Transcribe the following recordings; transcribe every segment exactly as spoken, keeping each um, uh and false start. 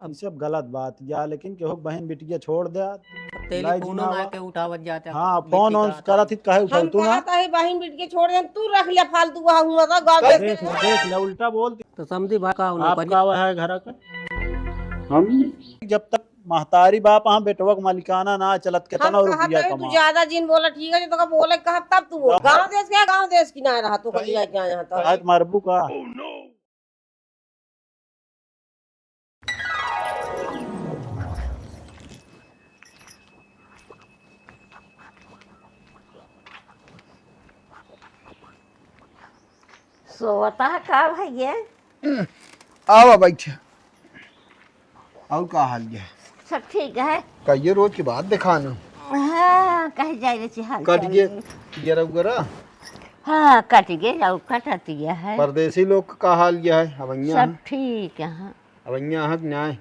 ई सब गलत बात या, लेकिन केहू बहिन बिटिया छोड़ द्या, लाई टेलीफोनो ना ना आवा। के उठावत जाते, हाँ, फोन ऑन करत ही, काहे हम उठावत तू ना? कहत है बहिन बिटिया छोड़ दे, तू रख ले फालतू, वहाँ हुआ था गाँव देश देख, के। देख ले, उल्टा बोल। तो समझी बात का होना आपका वह है घर का? हम जब तक महतारी बाप, हाँ, बेटवा के मालिकाना ना चलत, हम केतना कहत रुपया है, तू कमा। ज्यादा जिन बोला, ठीक है, जो तोका बोले कहब तब तू बोल। हाँ। गाँव देश के, गाँव देश की ना रहा, तू कहीं जाके आया था। आज मारबू का? सोवता है का भैया? आवा बैठे। और का हाल है? सब ठीक है। कहिए रोज के बाद दिखाना। हाँ, कह जाए रे हाल कट चाल गए। ये रउगरा? हाँ, कट गए, और कटतिया है। परदेसी लोग का हाल यह है? अब यहाँ सब ठीक है। अब यहाँ है कि नहीं?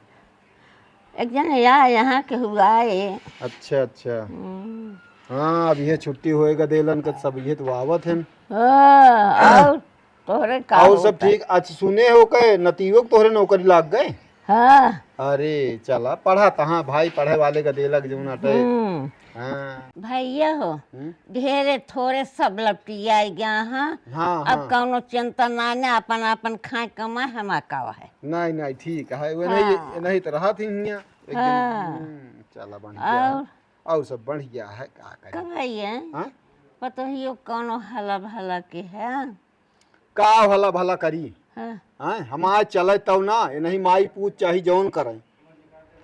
एक जन या यहाँ के हुआ है। अच्छा, अच्छा। हम्म। हाँ, अब ये छुट्टी होएगा देलन का, सब ये तो आवत हैं। हाँ, और तोहरे का और सब होता? ठीक। अच्छा, सुने हो के नतीजो के तोहरे नौकरी लाग गए? हाँ। अरे, चला, पढ़ा तहाँ भाई, पढ़े वाले का देलक जौन अटे। हम्म। हाँ। भैया हो, हम्म? ढेरे थोरे सब लपटिया गया, हाँ। हाँ, अब हाँ। कौनो चिंता ना, ने अपन, अपन खाए कमाए, हमार का है। नहीं, नहीं, ठीक है, वो नहीं, हाँ। नहीं तो रहा थी हियाँ, एक दिन, हाँ। हम्म, चला, बढ़िया है। और? और सब बढ़िया है, का करी? कब है ये? हाँ? पतोहियो कौनो हला भला के है? का हला भला करी? हाँ। हाँ, हमार चले तब ना, ये नहीं माई पूत चाही जौन करे।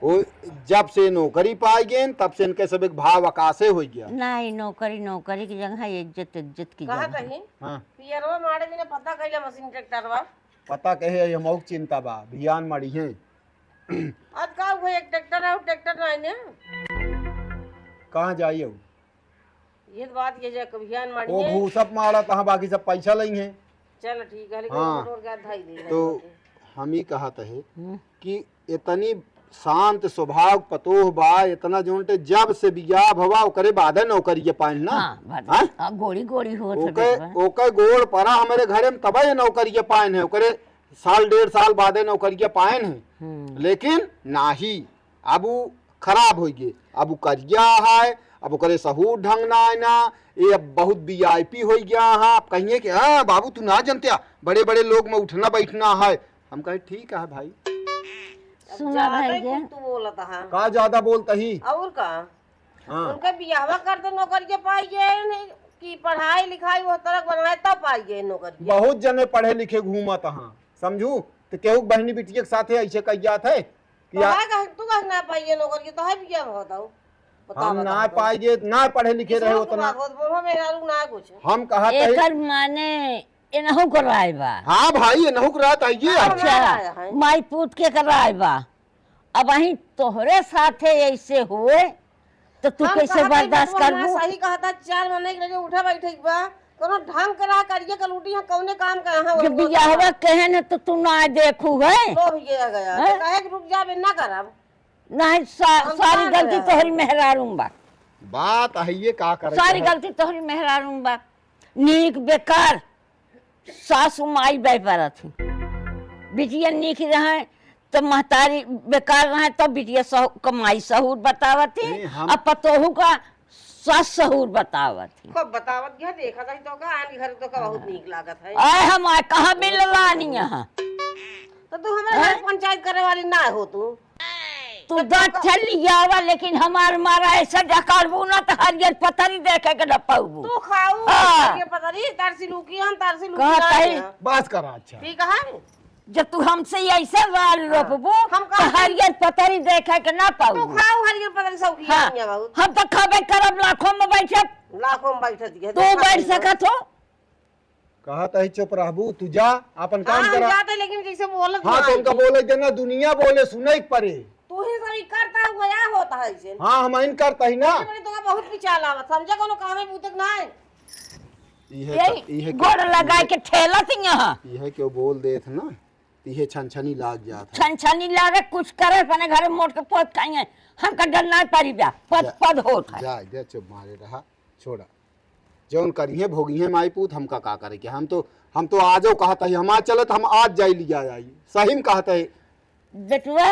वो जब से नौकरी पाई गए, तब से इनके सब एक भाव अकासे हो गया। नहीं, नौकरी, नौकरी की जगह इज्जत, इज्जत की कहा जगह। कहीं? हाँ। पियरवा मारे बिना पता कैला मशीन ट्रैक्टरवा। पता कहे, ये मौक चिंता बा, भियान मारी है। आज का हुआ, एक ट्रैक्टर है, ट्रैक्टर नहीं ने। कहाँ जाइए? ये तो बात ये जे कभियान मारी वो है। भूसप मारा तहाँ, बाकी सब पैसा लई हैं। चल ठीक है, लेकिन हाँ। मोटर का धाई दे तो रहे हैं। हम ही कहत है हम्म। कि इतनी शांत स्वभाव पतोह बा, इतना जोन ते जब से बियाह भवा ओकरे बादे नौकरिया पाइन ना। हाँ, बात हाँ? हाँ, गोरी गोरी होत है ओके, बेटवा। ओके गोड़ परा हमरे घरे में तबे ये नौकरिया पाइन है, ओकरे साल डेढ़ साल बादे नौकरिया पाइन है। हम्म। लेकिन नाही, अब उ खराब होइ गए, अब उ करिया है, अब ओकरे सहूर ढंग ना आए ना, ये अब बहुत वी आई पी होइ गया है। अब कहिए कि हाँ बाबू तू ना जनत्या, बड़े बड़े लोग में उठना बैठना है। हम कहे ठीक है भाई। अब सुना ज्यादा भाई ही के। कुछ तू बोलत है। का ज्यादा बोलत ही? और का? हाँ। उनका बियाहवा कर दे, नौकरिया पाई गए नहीं कि पढ़ाई लिखाई वो तरह बनाए तब पाई गए नौकरिया। बहुत जने पढ़े लिखे घूमत हाँ, समझू? तो केहू बहनी बिटिया के साथे ऐसे कह जात है कि तो आ- है कह, तू कह ना पाइए नौकरिया, तो है बियाह होता हो। हम ना पाइए, ना पढ़े लिखे रहे उतना। बहुत बोलो मेरा रू ना कुछ। हम कहा कहे एकर माने एनहु को राय बा। हाँ भाई, एनहु को राय तो है ये। हाँ, अच्छा, हमारा राय है। माई पूत के कर राय बा। अब अहीं तोहरे साथे ऐसे हुए, तो तू हम कैसे कहत हई, बर्दाश्त बतवा करबू? सही कहता, चार महीने के लगे उठा बैठे के बा, कोनो ढंग के रहा करिए, कलूटी यहाँ कौने काम का यहाँ जब उनको बियाहवा कहा? कहे न तो तू ना देखू है। लोभ ये आ गया, हैं? तो कहे कि रुक जा, बे, ना करब। नहीं, सा-, हम सारी ना गलती करब। तोहरी मेहरारू में बा। बात है ये, का करे सारी के है? गलती तोहरी मेहरारू में बा। नीक बेकार सासू माई बह परत ही। बिटिया नीक रहे तो महतारी बेकार रहे तो बिटिया सहू-, का माई सहूर बतावत ही। नहीं, हम अब पतोहू का सास सहूर बतावत ही। खूब बतावत गया, देखा था तो का आनी घर तो का बहुत नीक लागत है। आए हम आए कहाँ मिल लानी यहाँ? तो तू हमारे घर हैं? पंचायत करे वाली ना हो तू। तू तो दांत तो छल लियावा, लेकिन हमार मारा ऐसा ढकालबू ना तो हरियर पतरी देखे के न पाऊबू। तू खाऊ हाँ। हरियर पतरी, तरसी लूकी हम, तरसी लूकी कहत ना हई। है। बस करा, अच्छा। ठीक है। जब तू हमसे ऐसे वाल हाँ। रोपबू, हम तो कहत हई। हरियर पतरी देखे के ना तू पाऊबू। खाऊ हरियर पतरी सब की हाँ। आनिया बहुत। हम तो खाबे करब, लाखों में बैठब। लाखों में बैठत है, तू देखत बैठ हई। सकत हो? कहत ही चुप रहबू, तू जा, आपन काम हाँ, हम करा। जाते, लेकिन जैसे बोलत हाँ, ना तो उनका है। बोले देना, दुनिया बोले, सुने के परे। तू ही सब करता है, वो या होता है इसे। हाँ, हम इन करता ही ना। बड़े, बड़े तो बहुत विचार आवत, समझे कोनो कामे बूते के ना है। इहे यही क-, इहे के-, गोड़ लगाए इहे के ठेलत ही यहाँ। इहे क्यों बोल देत ना, इहे छनछनी लाग जात है। छनछनी लागे, कुछ करे, अपने घरे मोट के पोत खाइए। हमका डर ना पड़ी बा, पद, जा, पद होत है। जा, जा, चुप मारे रहा, छोड़ा। जौन करिहे भोगिहे माई पूत, हमका का करे के? हम तो, हम तो आजो कहत ही, हमार चलत हम आज जाई लिया जाई। सही में कहत है। बेटुआ,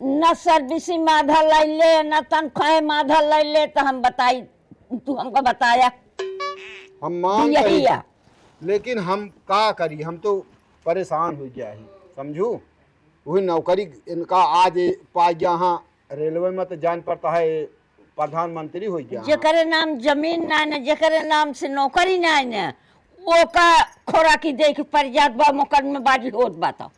न servicing में आधा लइ ले, न तनख्वाह में आधा लइ ले, तो हम बताई, तू हमका बताया। हम मांग यही करी, है। लेकिन हम का करी, हम तो परेशान होइ गया ही, समझू। वही नौकरी इनका आज पा गया हाँ, रेलवे में तो जान पड़ता है, प्रधानमंत्री होइ गया हाँ। जेकरे नाम जमीन ना न, जेकरे नाम से नौकरी ना न, ओका खोराकी दे के पड़ जात बा, मुकदमेबाजी होत बा तो।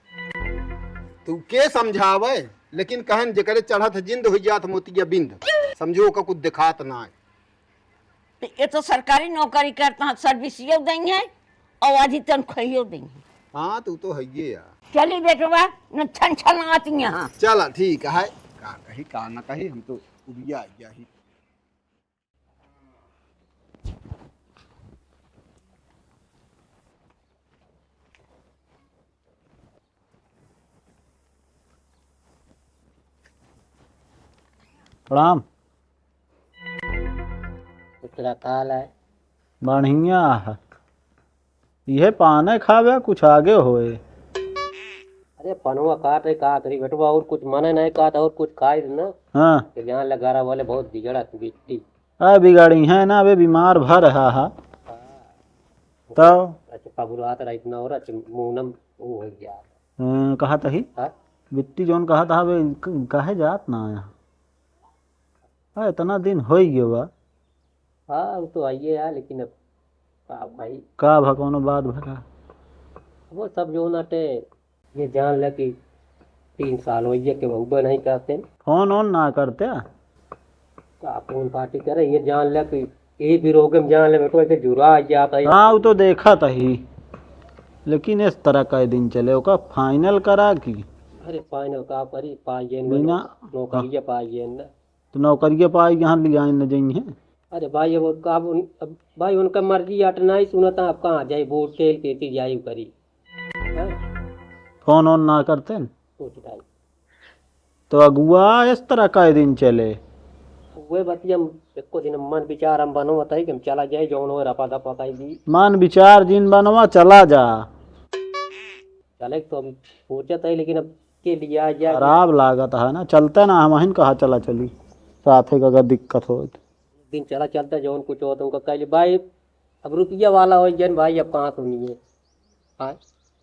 तू के समझावे, लेकिन कहन जेकरे चढ़त जिंद होइ जात मोतिया बिंद, समझो ओका कुछ दिखात ना है। तो ये तो सरकारी नौकरी करता है, servicing यो देंगे और आधी तनख्वाहियो देंगे। हाँ, तू तो है ये यार। चली बेटवा, न छन छन आती यहाँ। चला, ठीक है, का कही, का ना कही, हम तो उबिया आ गया ही। प्रणाम। कुछ रखा है? बढ़िया है। इहे पाने खावे, कुछ आगे होए। अरे पनवा काट है, का करी बेटवा, और कुछ मने नहीं काट, और कुछ खाई ना। हाँ। कि जान लगा रहा वाले बहुत बिगड़ा तू बिट्टी। आ, बिगाड़ी है ना, अबे बीमार भर रहा है। हाँ। तब? अच्छा, पगुलात रहा इतना और अच्छा, मुंह नम वो हो गया। हम्म, कहा तही? हाँ? बिट्टी जौन कहा था, अबे क-, काहे जात ना आया? आ, इतना दिन हो ही गया बा। हाँ, वो तो आइए यार, लेकिन अब का भाई? का भा, कौनो बात भा का? वो सब जो ना टे ये जान ले कि तीन साल हो गए कि बहू नहीं करते। फोन ओन ना करते? का फोन पार्टी करे, ये जान ले कि ये भी रोग में जान ले बेटो, ऐसे जुरा आ जाता है। हाँ, वो तो देखा था ही, लेकिन इस तरह का दिन चले, ओका final करा की? अरे final का करी, पाइए न बिना बेटो, नौकरिया पाइए न। तो नौकरिया पाई, यहाँ ले आए न जाइए। अरे भाई, अब का, अब उन-, अब भाई उनका मर्जी अट नहीं सुनता, अब कहाँ जाए, वोट तेल के थी जाए करी। हाँ? फोन ओन ना करते न? सोच भाई। तो अगुआ इस तरह का दिन चले? वे बतिया हम एको दिन मन विचार हम बनो बताई कि हम चला जाए, जौन हो रफा दफा कई दी। मन विचार जिन बनवा चला जा। चले तो हम सोचत है, लेकिन अब के लिया जाए? खराब लागत है ना, चलते ना हम अहिन कहा चला चली, साथे का अगर दिक्कत हो तो। दिन चला चलता जौन कुछ हो तुमका कह ले भाई, अब रुपया वाला हो जन भाई, अब कहाँ सुनिए। हाँ।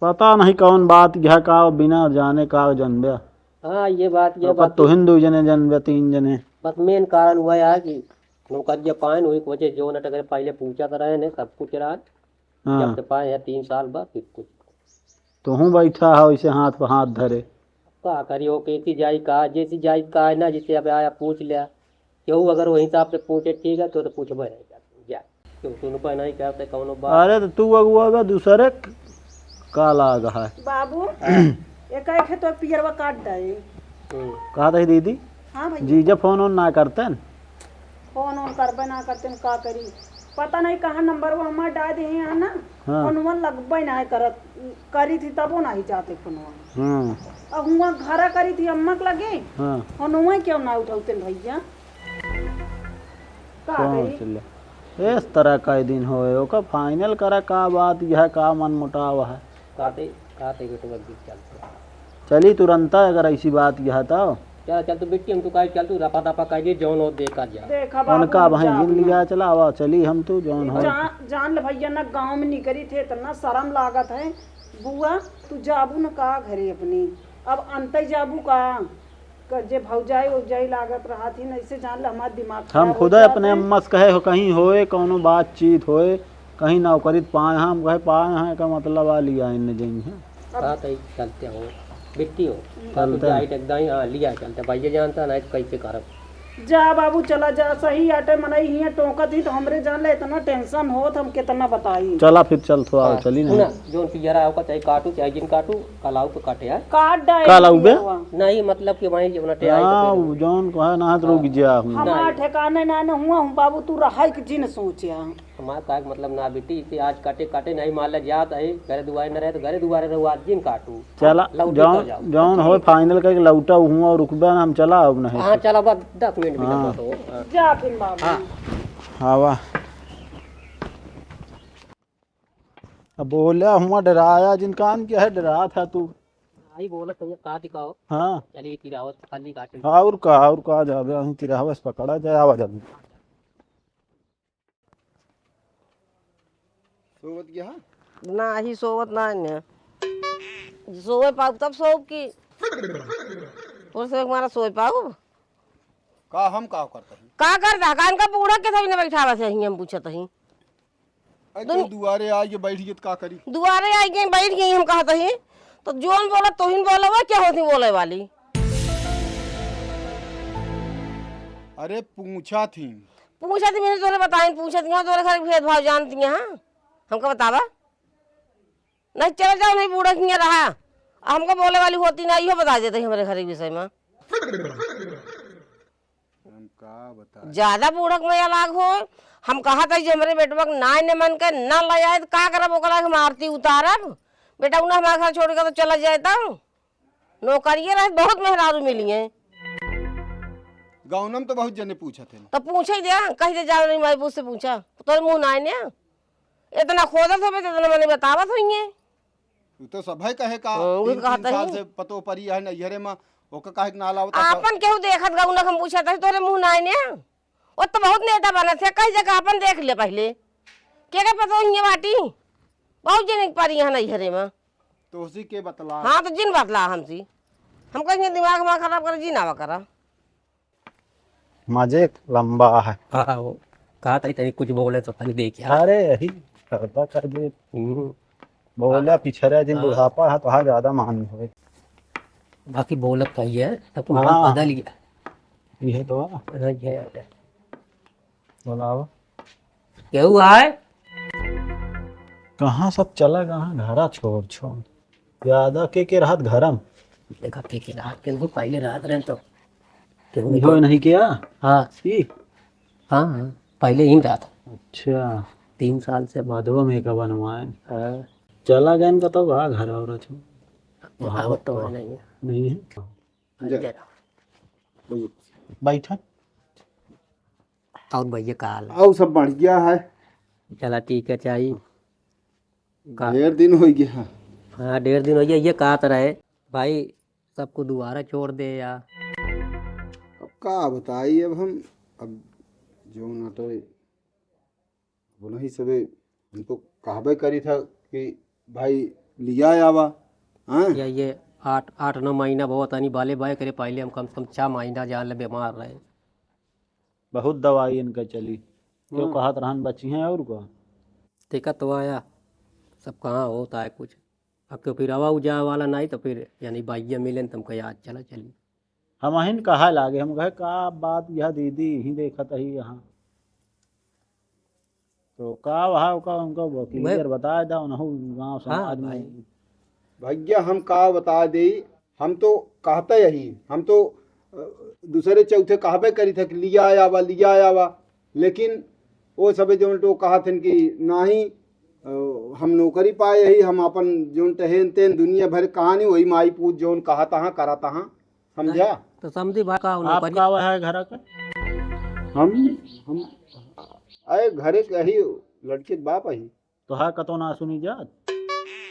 पता नहीं कौन बात यह का बिना जाने का जनबे। हाँ, ये बात, ये ओकर बात तो हिंदू जने जनबे, तीन जने। बस main कारण हुआ है कि नौकरिया पाए न, वही वजह जो न टकरे पहले पूछा तो रहे ने, सब कुछ रहा। हाँ। जब से पाए हैं तीन साल बाद फिर कुछ। तुहूँ बैठा हो इसे हाथ पे हाथ धरे। का करी हो, कैसी जाई का, जैसी जाई का है ना, जैसे अब आया पूछ लिया। केहू अगर वही हिसाब से पूछे, ठीक है, तो, तो पूछबे नहीं करते, जा। तो सुन पे नहीं करते कौनो बात। अरे तो तू अगुआ बा दूसरे क-, का लाग है? बाबू, एक एक है तो पियरवा काट दे। हम्म। कहा था दीदी? हाँ भैया। जीजा फोन ओन ना करते न? फोन ओन करबे ना करते न, का करी? पता नहीं कहाँ नंबर वो हमार डाल दे हैं ना। हाँ। फोनवा लगबे ना करत, करी थी तबो नहीं जाते फोनवा। हाँ। अब हुआ घरा करी थी अम्मा के लगे। हाँ। फोनवा क्यों ना उठाते न भैया? का कौन करी? चले? इस तरह का दिन होए, ओका final करा, का बात यह, का मन मुटाव है? काटे, काटे बेटवा बीच चलते। चली तुरंत, अगर ऐसी बात यह तो। चल, चल तू बिट्टी, हम तो काहे चल तू रफा दफा कर दे, जौन हो देखा जा। देखा बाबू, उनका हम वहीं जाब जिन ना। लिया चला, आवा चली हम तो जौन हो। जान, जान ले भैया ना, गाँव में निकरी थे, इतना शर्म लागत है। बुआ, तू जाबू न का घरे अपने? अब अंतई जाबू का? क-, जे भौजाई उजाई लागत रहत ही, ऐसे जान ले हमार दिमाग हम खराब हो खुदे जात अपने है। अम्मा से कहे हो, कहीं होए, कौनो बातचीत होए, कहीं नौकरी त पाए हैं, हम कहे पाए हैं का मतलब आ लिया इनने जई हैं। अब का तई चलते हो, बिट्टी हो, हम्म। का तू चलते हैं। जाई त एकदम, हाँ, लिया चलते, भाई ये जानता नहीं तो कैसे करब। जा बाबू, चला जा, सही आटे मनई हियाँ टोंकत ही तो हमरे जान ले इतना tension होत, हम कितना बताई। चला फिर चल थो, आओ, हाँ, चली ना। सुना, जोन पियरा ओका चाहे काटू, चाहे जिन काटू, कल आऊ तो काटे, यार। काट डाए कल आऊ बे? पियरवा। नहीं, मतलब कि वहीं जौन अटे आई तो हाँ, फिर वो जौन को है ना, हाथ रुक हाँ। जा हूँ। हमार नहीं। ठिकाने ना, ना हुआ हूँ बाबू, तू रहा कि जिन सोचे। हमार का मतलब ना बेटी, इसे आज काटे, काटे नहीं, मान ले जात है, घरे दुआरे न रहे तो घरे दुआरे रहो, आज जिन काटू। चला, लौटी तो जौन, जाओ। जौन होए final करके लौटा हुआ और रुकबे ना, हम चला अब नहीं। हाँ, चला, बस दस मिनट भी हाँ। लगा दो। हाँ। जा फिर बाबू। हाँ। आवा। अब बोला हुआ डराया जिन कान क्या है, डरा था तू। आई बोलत तैया का दिखाओ। हाँ। चलिए किरावत खाली काटे। और का, और का जाबे, अहीं किरावस पकड़ा जाए, आवा जल्दी। सोवत गया है? ना, ही सोवत ना है ने। सोवे पाउब तब सोउब की। और से हमारा सोए पाउब? का हम का करत ही? का करत है? का इनका बूढ़ा के सभी ने बैठावा से ही हम पूछत ही। अरे दुन- तो दुआरे आइके बैठ गई तो का करी? दुआरे आइके बैठ गई हम कहत ही। तो जोन बोलत तोहिन बोले, वो क्या होती बोले वाली? अरे पूछा थी। पूछा थी, मैंने तोरे बताई, पूछा थी, हाँ, तोरे घर के भेदभाव जानती हैं, हाँ? हमका बतावा। नहीं, चल जाओ, नहीं बूढ़ा किया रहा। हमका बोले वाली होती ना, इहो बता देते ही हमरे घर के विषय में। हम का बताई? ज्यादा बूढ़क में अलग हो। हम कहत ही जे हमरे बेटवा के नाय ने मन के ना ले आए, तो का करब? ओकरा हम आरती उतारब? बेटा, उन्हें हमारे घर छोड़ के तो चला जाए, तब नौकरिये रहे, बहुत मेहरारू मिली हैं। गाँव में तो बहुत जने पूछत हैं। तो पूछे दे, कह दे, जाओ नहीं, माई बूढ़ से पूछा, तोरे मुँह नाय ने। इतना खोदत होबे, तो इतना मने बतावत होइए। उ तो सभे कहे का, हाँ, उ तीन, कहत तीन साल ही। से पतो परी है नैहरे में, ओका काहे के ना लावत? आपन केहू देखत गौनक हम पूछत ही, तोरे मुँह नाय ने। वो तो बहुत नेता बनत है, कई जगह आपन देख ले पहले। के के पतो हिये बाटी? बहुत जने के परी है नैहरे में। तो उसी के बतला। हाँ, तो जिन बतला हमसी। हम कहेंगे दिमाग हमारा खराब कर, जी ना करा। मजे लंबा है। हाँ, वो कहा था, तनी कुछ बोले तो तनी देखिया। अरे, यही करता कर दे। हम्म। बोला पिछड़ा दिन हाँ। बुढ़ापा है, तो हाँ, ज्यादा मान होए। बाकी बोलत तो ही है, सब कुछ हाँ। बदल गया। ये तो है। हाँ, ये है। बोलाओ। केहू है? कहाँ सब चला गया? घरा छोड़, छोड़। ज्यादा के, के रहत घरम? देखा, के, के रहत, केहू पहले रहत रहे तो। केहू इहो नहीं किया? हाँ। ई? हाँ, हाँ, पहले ही रहत। अच्छा। तीन साल से। मधुआ में का बनवाए? हाँ। चला गए इनका तो वहाँ घर और छो। आवत तो है नहीं। नहीं है? जा। जरा। बैठा। और भैया का हाल? और सब बढ़िया है। चला ठीक है, चाही। का? ढेर दिन हो गया। हाँ, ढेर दिन हो गया, ये कहत रहे, भाई, सबको दुआरा छोड़ दे या। अब का बताई, अब हम, अब जो ना तो बोला ही सबे, हम तो कहबे करी था कि भाई लिया आवा, हाँ? या ये आठ, आठ नौ महीना बहुत आनी बाले बाय करे, पहले हम कम से कम छह महीना जान ले बीमार रहे। बहुत दवाई इनका चली। क्यों हाँ। कहत रहन बची हैं और का? देखा तो आया, सब कहाँ होता है कुछ। अब क्यों फिर आवा उजा वाला नहीं तो फिर यानी बाइया मिले न तुमको याद चला चली। हम अहिन कहा लागे, हम कहे, "का बात यह दीदी, यहीं देखत ही यहाँ।" तो का वहा ओका उनका वकीलियर वह बता दा, उनहु गाँव हाँ समाज में। भाई। भैया, हम का बता देई, हम तो कहते यही, हम तो, अ, दूसरे चौथे कहबे करी था कि लिया आवा, लिया आवा, लेकिन वो सबे जौन तो कहत हन कि नाही, अ, हम नौकरी पाए यही, हम अपन जौन टहेन तेन दुनिया भर कहानी वही माई पूत जौन कहत हाँ, करत हाँ, समझा? तो समझी भाई का आप नौकरी का वह है घर का? हम, हम, अरे घरे के यही लड़के के बाप अही। तोहार कतो ना सुनी जात?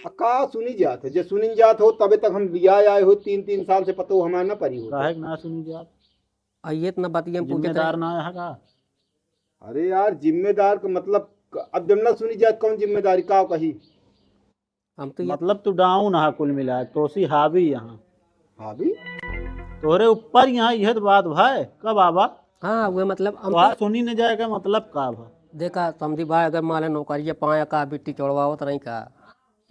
आ, का सुनी जात है? जे सुनी जात हो, तबे तक हम लिया आए हो, तीन, तीन साल से पतो हमार ना परी हो। काहे के ना सुनी जात? आ, ये इतना बतिया हम पूछे जिम्मेदार थे। ना है का? अरे यार, जिम्मेदार का मतलब, अब जब ना सुनी जात, कौन जिम्मेदारी, का कही? हम तो ये मतलब तू डाउन हा कुल मिला, तोसी हावी यहाँ। हावी? तोहरे ऊपर यहाँ यह तो बात भाई, कब आवा? हाँ, वो मतलब हम वहाँ तो सुनी न जाए का मतलब का भा? देखा, समझी भाई, अगर मान ले नौकरिया पाया का, बिट्टी छोड़वावत रही का?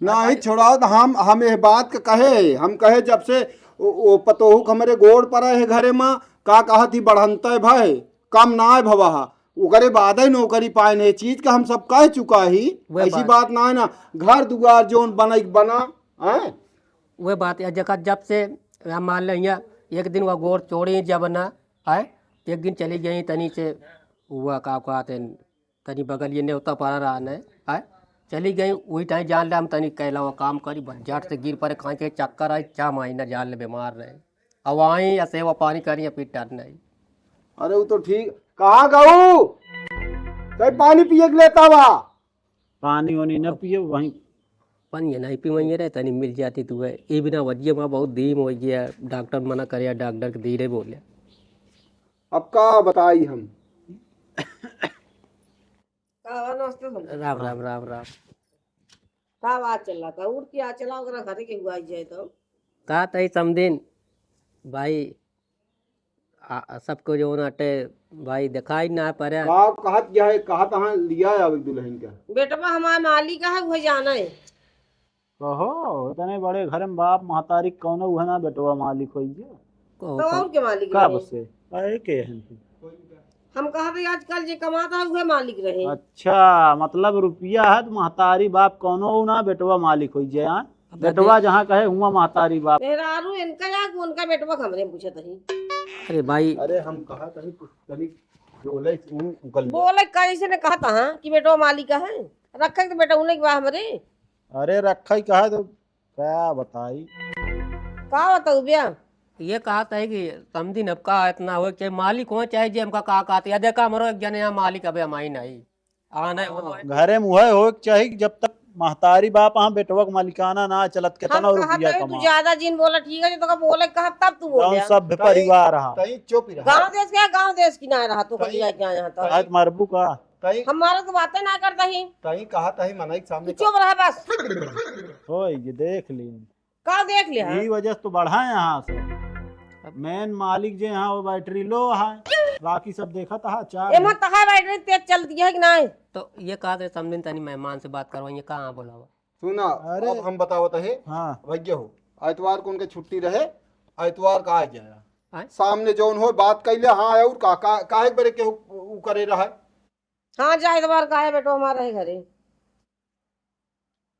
नाही छोड़ावत, हम, हम यह बात का कहे, हम कहे जब से ओ, ओ पतोहू के हमरे गोड़ पर है घरे में, का कहत ही बढ़ंते भय, कम नाय भवा हा। ओकरे बादे नौकरी पाए ने, चीज का हम सब कह चुका ही। वह ऐसी बात। बात नाय ना, घर दुआर जौन बनई बना, हैं? वह बात है, जका जब से हम मान ले हियाँ एक दिन वह गोड़ चोड़ी जब ना, हैं? एक दिन चली गई तनी से, वह का कहते हैं, तनी बगल ये नेवता पड़ा रहा न, आय? चली गई, वही टाइम जान ले हम तनी कैला वो काम करी, बस झट से गिर पड़े, खाई के चक्कर आई, छह महीना जान ले बीमार रहे। अब आई या सेवा पानी करी या फिर डर नहीं। अरे वो तो ठीक, कहाँ गऊ? कहीं पानी पिए के लेता बा? पानी वानी न पिए, वहीं पानी नहीं पीवइये रे, तनी मिल जाती तू है। ये बिना वजिया मा बहुत दीम होइ गया, डॉक्टर मना करे, डॉक्टर के धीरे बोले। अब का बताई हम? का हुआ, नमस्ते समधी। राम, राम, राम, राम। का बात चल रहा था? उठ के आ चला, ओकरा घरे के हुआ जाए तो। का तई समधिन भाई, आ, आ, सबको जौन अटे भाई देखाई ना पड़े। का कहत क्या है, कहत हाँ लिया आवे दुल्हन का? बेटवा हमार मालिक है, उहे जाने। कहो, इतने बड़े घर में बाप महतारी कौनो उहे ना बेटवा मालिक होई गया। कहो, तो और के मालिक का रहे? बसे? काहे के हन? हम कहा भाई आजकल जे कमाता है उहे मालिक रहे। अच्छा, मतलब रुपया है तो महतारी बाप कौनो ना बेटवा मालिक होई जाए, हाँ? अब बेटवा दे- जहाँ कहे हुआ महतारी बाप। मेहरारू इनका या उनका बेटवा हमरे पूछत ही। अरे भाई। अरे हम कहा तनी कुछ तनी बोले उ उकल ले। बोले कैसे ने कहता हाँ कि बेटवा मालिक है, रखे तो बेटा उन्हें के बा हमरे। अरे रखे कहा तो का बताई? का बताऊ बे? ये कहत है कि समधिन अब का इतना हो, चाहे मालिक हो, चाहे जे हमका का कहते। या देखा, हमरो एक जने यहाँ मालिक अबे हमारी नहीं। आना है वो। हाँ, घरे में उहे होए के चाही कि जब तक महतारी बाप हाँ बेटवा के मालिकाना ना चलत, हम केतना कहत रुपया है, तू कमा। ज्यादा जिन बोला, ठीक है, जो तोका बोले कहब तब तू बोल जौन दे। सभ्य तई, परिवार हाँ। तई चुप रहा। गाँव देश के, गाँव देश की ना रहा, तो तई, कहीं जाके आया था। तई, आज मरबू का? तई, हम मारो तो बातें ना करता ही। तई कहत ही मनई के सामने तू चुप रहा बस। होई, ये देख ली। का देख लिया? यही वजह से तो बढ़ा है यहाँ से। मेन मालिक जे यहाँ वो बैटरी लो है, बाकी सब देखत है चार एमा तहा बैटरी तेज चलती है कि नहीं? तो ये कहा थे समधिन तनी मेहमान से बात करवाइए, कहाँ बोलावा? सुना, अरे। अब हम बतावत है, हाँ। भैया हो, आइतवार को उनके छुट्टी रहे, आइतवार का आ जाया। आय? सामने जौन हो बात कैले, हाँ, और का, का, काहे बरे के उ, उ करे रहा? हाँ, जा आइतवार का है बेटो हमारा है घरे।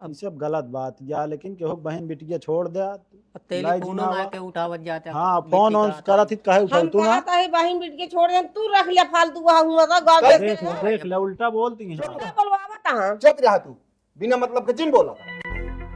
अब ई सब गलत बात या, लेकिन केहू के बहिन बिटिया छोड़ दे, अब तेली लाई फोनो ना जिनावा। के उठावत जाते, हाँ, बिट्टी फोन ओन का करत ही, काहे हम उठाऊ तू ना? कहत है बहिन बिटिया छोड़ दे, तू रख ले फालतू, वहाँ हुआ था, गाँव देख, देख ले, उल्टा बोलती हैं। उल्टा बोलवावत हाँ। चुप रहा तू, बिना मतलब के जिन बोला।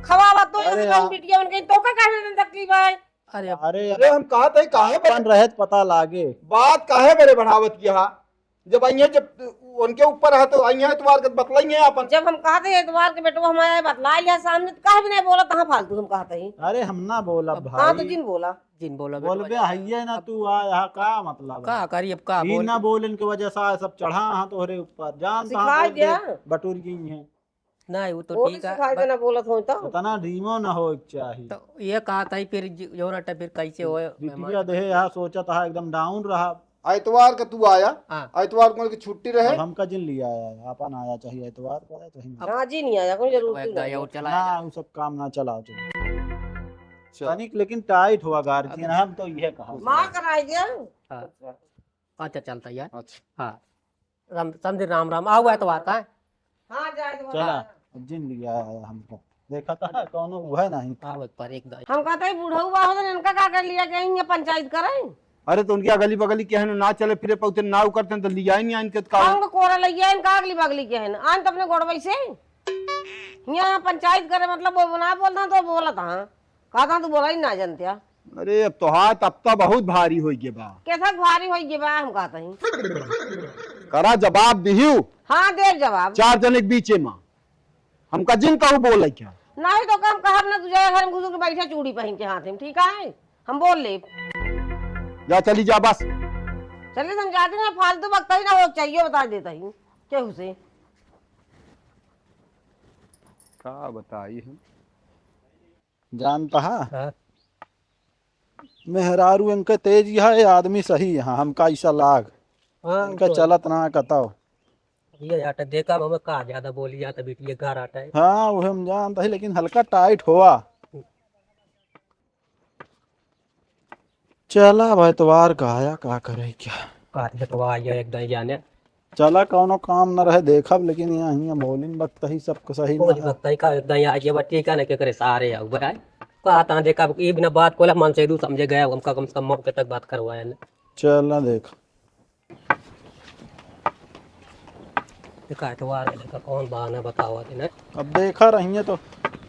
खवावा तो अरे ऐसे यार। बहिन बिटिया उनके, तो का कहने में तकलीफ है? अरे अरे अरे हम कहत है, काहे बन अपन रहे त पता लागे। बात काहे बरे बढ़ावत किया? जब आइए, जब उनके ऊपर है तो आइए, एतवार के बतलाइए अपन। जब हम कहत है एतवार के बेटवा हमारे बतला लिया सामने, तो काहे भी नहीं बोला, तहाँ फालतू हम कहत है। अरे हम ना बोला अब भाई। हाँ तो जिन बोला। जिन बोला बोल बेटवा बे, जाता। हइये ना अब तू आ, यहाँ का मतलब का है? करी अब का ई बोल? ना बोल, इनके वजह से आ सब चढ़ा, हाँ तोहरे ऊपर। जान सिखा तहाँ बोल दे, दिया। बटुर गई हैं। नहीं, वो तो वो भी ठीक है, सिखाई बस देना बोलत होई तो। उतना धीमो ना होए के चाही। तो ये कहत ही फिर ज-, जौन अटे फिर कैसे होए बिटिया मेहमान? देहे यहाँ सोचत हा एकदम down रहा। आइतवार का तू आया, हाँ। आइतवार को उनकी छुट्टी रहे। अब हमका जिन लिया आया, अपन आया चाहे आइतवार को आया चाहे नहीं। हाँ जी, नहीं आया, कोई जरूरत अब नहीं आया। और चला ना, आया। वो सब काम ना चला चल। चल। तनिक लेकिन tight हुआ guardian, अब हम तो ये कहा। माँ कराई गया। हाँ। अच्छा। अच्छा, चलता यार। अच्छा। हाँ। राम, समधी राम राम। आवा एतवार का है? हाँ, जाए तो चला, हाँ। अब जिन लिया है हमको। देखा था, कौनो हुआ नहीं। आवा एक बार, एक दाई। हम कहते हैं, बुढ़ऊ बा होते, इनका का कर लिया, कहीं ये पंचायत करें? अरे, तो उनके अगली बगली के हैं, ना चले फिरे पौते, ना उ करते हैं, तो लिया ही नहीं इनके का। हम तो कोरा लइया, इनका अगली बगली के हैं, आन तो अपने गोड़वई से। यहाँ पंचायत करे, मतलब, वो ना बोलता तो बोलत हाँ। कहता तू बोला ही ना जानते आ। अरे, अब तोहार तब तो बहुत भारी होई गे बा। कैसा भारी होई गे बा, हम कहता ही। करा जवाब दिहियो। हाँ, दे जवाब। चार जने के बीचे में। हमका जिन कहू बोले क्या? नहीं तो कम कहब ना, तू जाए घर में घुस के बैठे चूड़ी पहन के हाथ में, ठीक है? हम बोल ले। जा, चली जा बस। चलिए, हम जाते हैं, फालतू वक्त ही ना हो चाहिए, बता देता ही। केहू से? का बताई हम? जानता है? हाँ। मेहरारू इनके तेज यहाँ, ये आदमी सही यहाँ, हमका ऐसा लाग। हाँ, इनका तो चलत ना कताओ। ये आटा देखा, बाबा का ज्यादा बोली जाता, बिटिया घर आटा है। हाँ, वो हम जानता है, लेकिन हल्का tight हुआ। चला भाई, एतवार का आया, का करे क्या? का एतवार आया, एक दाई जाने। चला, कौनो काम न रहे, देखब, लेकिन यहाँ, यहाँ बोलिन बकतही सबको सही बोल ना है। बकतही का, एक दाई आइए, बा ठीक है ना, के करे सारे आऊ, बराए। का ता देखा, ई बिना बात कोला मन से दू समझे गया, हमका कम से कम मौके तक बात करवाया ने। चला, देख। देखा, एतवार है, देखा, कौन बहाना बतावा देना। अब देखा रहिए तो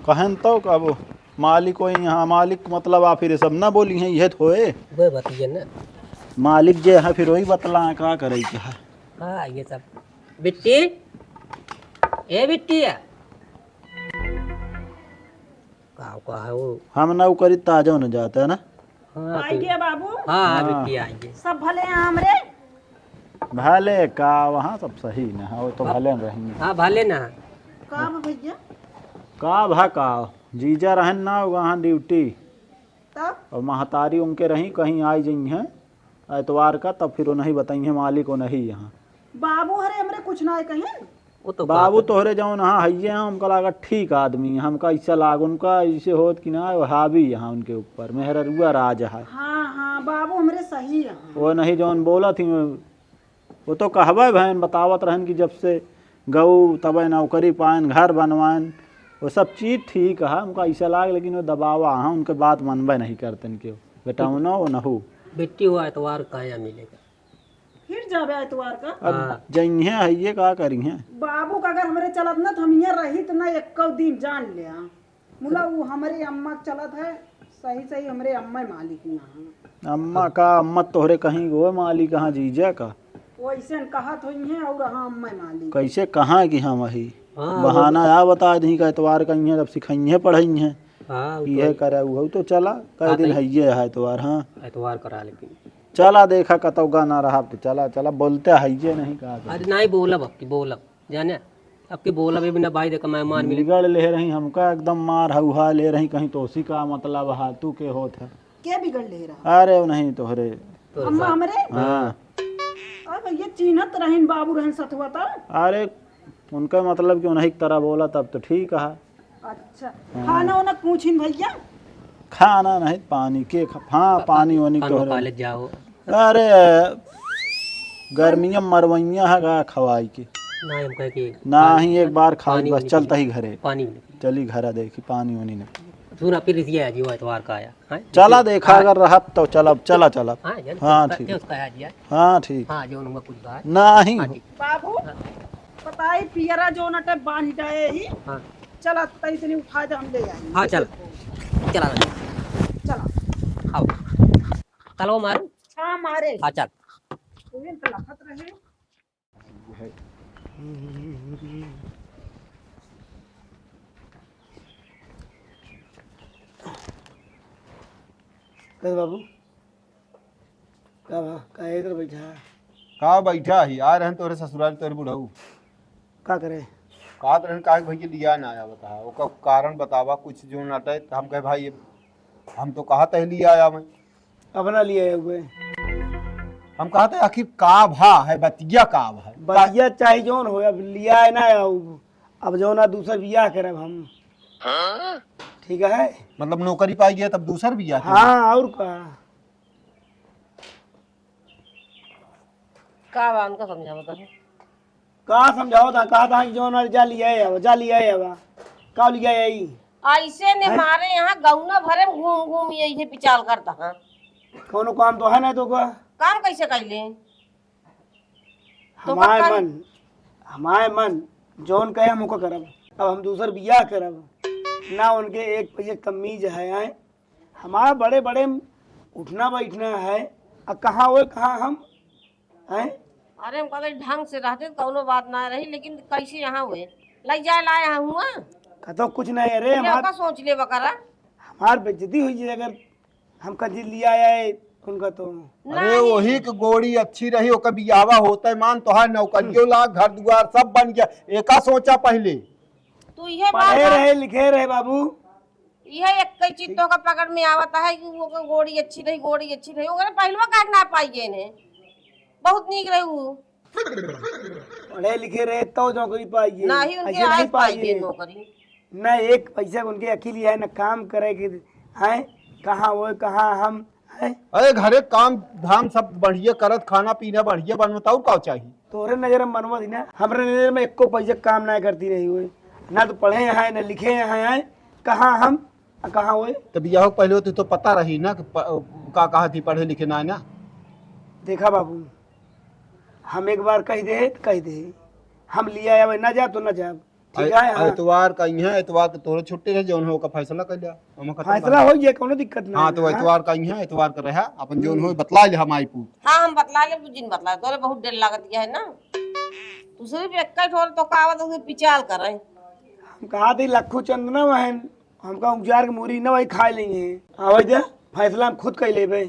कहन तो कब मालिक होई यहाँ, मालिक मतलब आ फिर ये सब ना बोली हैं, ये तो होए। वे बतिये ना। मालिक जे है फिर वही बतला है, का करे के है। हाँ, ये सब। बिट्टी, ए बिट्टी है। का है वो? हम नौकरी ताजो न जाते है ना। हाँ, आइए बाबू। हाँ, हाँ, हाँ। बिट्टी आइए। सब भले हैं हमरे? भले का, वहाँ सब सही न है, वो तो हाँ। भले रहेंगे। हाँ, भले ना। का बा भैया? का भा का, जीजा रहन ना वहाँ ड्यूटी। तब? और महतारी उनके रही, कहीं आई जइहें एतवार का, तब फिर उन्हीं बताइहें, मालिक उन्हीं यहाँ। बाबू हरे हमरे कुछ ना कहें। वो तो बाबू बात है। तोहरे जौन हाँ हइये हैं, हमका लागत ठीक आदमी हैं, हमका ऐसा लाग, उनका ऐसे होत कि ना, वो हावी यहाँ उनके ऊपर, मेहररुआ राज है। हाँ, हाँ, बाबू हमरे सही हैं। वो नहीं जौन बोलत ही, वो तो कहबे भैन, बतावत रहन कि जब से गऊ तबे नौकरी पाएन, घर बनवाएन, वो सब चीज ठीक है, हमका ऐसा लाग, लेकिन वो दबावा है, उनके बात मनबे नहीं करतन केहू, बेटा उनो, वो नहू। बेट्टी हुआ एतवार काया मिलेगा। फिर जाबे एतवार का? अब हाँ। जइहें हइये का करिहें? बाबू का अगर हमरे चलत ना, तो हम यहाँ रहित ना एक्को दिन, जान ले। मुला वो हमरे अम्मा के चलत है, सही सही हमरे अम्मा मालिक यहाँ। अम्मा का, अम्मा तोहरे कहीं गो मालिक, हाँ जीजा का? वैसे न कहत होइहें और हाँ अम्मा मालिक। कैसे कहाँ की हम वही? हाँ, बहाना वो या बता दी का एतवार कइहें, तब सिखइहें पढ़इहें। हाँ, वो तो इहे है। करे, उहउ तो चला, कह हाँ, दिन तो हइये है एतवार, हाँ। एतवार करा लेकिन। चला देखा, कतौ गाना रहा, अब तो चला, चला, बोलते हइये नहीं, का करे। अरे नहीं बोलब, अब की बोलब, जाने, अब की बोलब, ये बिना भाई देखा, मेहमान मिले। बिगड़ ले रही हमका, एकदम मार हउहा ले रही, कहीं तोसी का मतलब हा, तू के होत है? के बिगड़ ले रहा? अरे, वो नहीं, तोहरे। तोहरे अम्मा साथ। हमरे? हाँ। अरे भैया, चीन्हत रहन, बाबू रहन सथुआ त। अरे, उनका मतलब कि उन्हीं की तरह बोला, तब तो ठीक है। अच्छा, हाँ। खाना वाना पूछिन भैया? खाना नहीं, पानी के ख-, हाँ, पा-, पानी वानी पान तोहरे। पा ले जाओ। अरे, गर्मियाँ मरवैया है गा खवाई के। ना, हम कहे कि ना पानी, ही, एक बार खाई पानी बस, वानी चलता पी-, ही घरे। पानी वानी पी। चली घरा देखी, पानी वानी नहीं। सुना, फिर रिसिया जी, वो एतवार का आया। हाँ, चला देखा, हाँ। अगर रहब तो चलब, चला, चला। हाँ, यार, हाँ, उसका, ठीक। क्या उसका आया जी, यार? हाँ, ठीक। हाँ, जो उनका कुछ कहा। नहीं। हाँ, ठीक। बाबू, हाँ। बताई, पियरा जो नटे बांध डाए ही। हाँ। चला, तई तनी उठा दे, हम ले आई। हाँ, चल। चला। चला। आओ। तलवा मारू। हाँ, मारे। हाँ, चल। तू भी तो लखत रहे। कहे बाबू, का बा? का इधर बैठा है? का बैठा ही? आ रहन तोरे ससुराल, तोरे बुढ़ऊ। का करे? कहत रहन, काहे के भैया लिया ना आया, बता, ओकर कारण बतावा, कुछ जो नटे, त हम कहे, भाई, हम तो कहत है लिया आया मैं। अपना लिए हुए। हम कहत है, आखिर का भा है, बतिया का भा है? बतिया चाहे जौन हो, अब लिया है ना, अब, अब जौन ना दूसर बियाह करब हम। ठीक है? मतलब नौकरी पाई गया तब दूसर बियाह करब? हाँ, और का? का बा, उनका समझावत है। का समझावत है? कहत है कि जौन जा लिया है, अब जा लिया है, अब का लिया है ई? ऐसे ने हाँ? मारे यहाँ गौना भरे में घूम घूम यही पिचाल करता है। कौनो काम तो है ना तो का? काम कैसे कैले? तो हमारे पक्का मन, हमारे मन जौन कहे हम ओका करब। अब हम दूसर बियाह करब, ना उनके एक पैसे कमीज है, आए हमारा बड़े बड़े उठना बैठना है, आ कहाँ होए, कहाँ हम, हैं? अरे, हम कहते ढंग से रहते तो कौनो बात ना रही, लेकिन कैसे यहाँ हुए? लई जाए लाए यहाँ हुआ? कतो कुछ नहीं, अरे, ये हमार, का सोच ले बकरा? हमार बेइज्जती हुई है अगर हम कहीं लिया आए उनका तो। अरे, नहीं। वही के गोड़ी अच्छी रही, ओकर बियाहवा होता है, मान तोहार नौकरियों लाग, घर दुआर सब बन गया, एका सोचा पहले। तू ये बात पढ़े है। रहे, लिखे रहे बाबू। इहे एक कई चीज तो का पकड़ में आवत है कि वो गोड़ी अच्छी रही, गोड़ी अच्छी रही। ओकरे पहलवा काहे ना पाई गए ने? बहुत नीक रहे उ। पढ़े लिखे रहे तो नौकरी पाई गए। ना ही उनके ऐसे नहीं आस पाई पाई गए गए। नौकरी। ना एक पैसा उनके अकिल है, ना काम करे के है, कहाँ वो, कहाँ हम, हैं? अरे घरे काम धाम सब बढ़िया करत, खाना पीना बढ़िया बनवत, और का चाहिए? तोरे नजर में बनवत ही ना, हमरे नजर में एको पैसा काम ना करती रही हुए, ना तो पढ़े हैं, ना लिखे हैं, हैं? कहाँ हम, आ कहाँ हुए? तब यह पहले होते तो पता रही ना कि प-, का कहा थी पढ़े लिखे ना है ना। देखा बाबू, हम एक बार कह दे तो कह दे, हम लिया आवे ना जाब तो ना जाब, ठीक अ-, है, हाँ। एतवार का इहाँ, एतवार के तोहरे छुट्टी रहे, जौन हो का फैसला कर लिया, ओमे खत्म फैसला बात। हो गया, कोनो दिक्कत नहीं हाँ, है, तो हाँ। एतवार का इहाँ, एतवार का रहा, अपन जौन हम्म। हो बतला ले हम आई पूत। हाँ, हम बतला ले, तू जिन बतला, तोरे बहुत डर लागत गया है ना। तू सिर्फ एक ही ठोर तो का आवत, उसे पिचाल कर रहे। हम कहा थी लखू चंद ना वहन, हमका उजार के मुरी न भाई खाए लेंगे। आवे दे, फैसला हम खुद कर लेबे,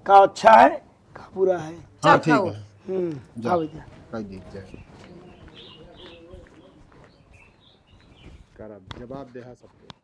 का अच्छा है, का बुरा है। हाँ, चल ठीक खाओ। है। हम्म, जा। आवे दे। कह दी जाए। करब, जवाब देहा सबके।